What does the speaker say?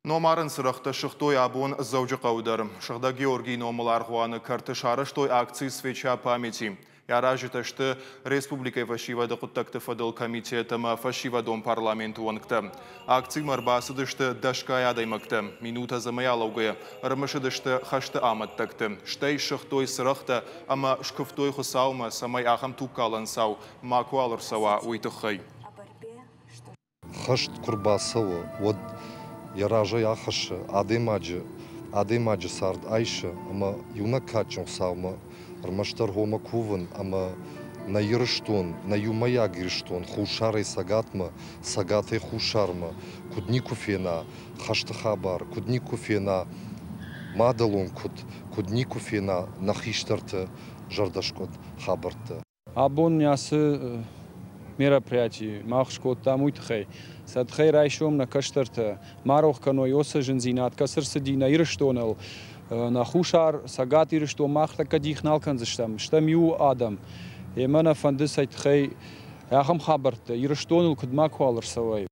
Номарӕн цырӕгътӕ сыгътой абон Дзӕуджыхъӕуы дӕр. Сыгъдӕг Георгийы номыл аргъуаны кӕрты сарӕзтой акци «Свеча памяти». Йӕ аразджытӕ сты республикӕйы фӕсивӕды хъуыддӕгты фӕдыл комитет ӕмӕ фӕсивӕдон парламенты уӕнгтӕ. Акцимӕ ӕрбацыдысты дӕсгай адӕймӕгтӕ. Минут ӕдзӕмӕй алӕугӕйӕ ӕрымысыдысты хӕсты амӕттӕгты, стӕй ссыгътой цырӕгътӕ ӕмӕ скуывтой Хуыцаумӕ, цӕмӕй ахӕм тугкалӕн цау макуал ӕрцӕуа, уый тыххӕй. Хӕст куы рбацӕуы, уӕд йӕ разӕй ахӕссы адӕймаджы, адӕймаджы цард айсы ӕмӕ иунӕг кадджын Хуыцаумӕ ӕрмӕстдӕр хомӕ кувын ӕмӕ нӕ Ирыстон, нӕ иумӕйаг Ирыстон хуссарӕй цӕгатмӕ, цӕгатӕй хуссармӕ куыд никуы фена хӕсты хабар, куыд никуы фена мадӕлон куыд, куыд никуы фена нӕ хистӕрты зӕрдӕскъуыд хабӕрттӕ. Абон ацы мероприятий мах скодтам уый тыххӕй, сӕ тыххӕй райсом нӕ кӕстӕртӕ ма рох кӕной уыцы зындзинад, кӕцы рцыди нӕ Ирыстоныл, нӕ Хуссар, Цӕгат Ирыстон мах тӕккӕ дих нал кӕндзыстӕм, стӕм иу адӕм. Ӕмӕ нӕ фӕнды цӕй тыххӕй ахӕм хабӕрттӕ Ирыстоныл куыд макуал ӕрцӕуой.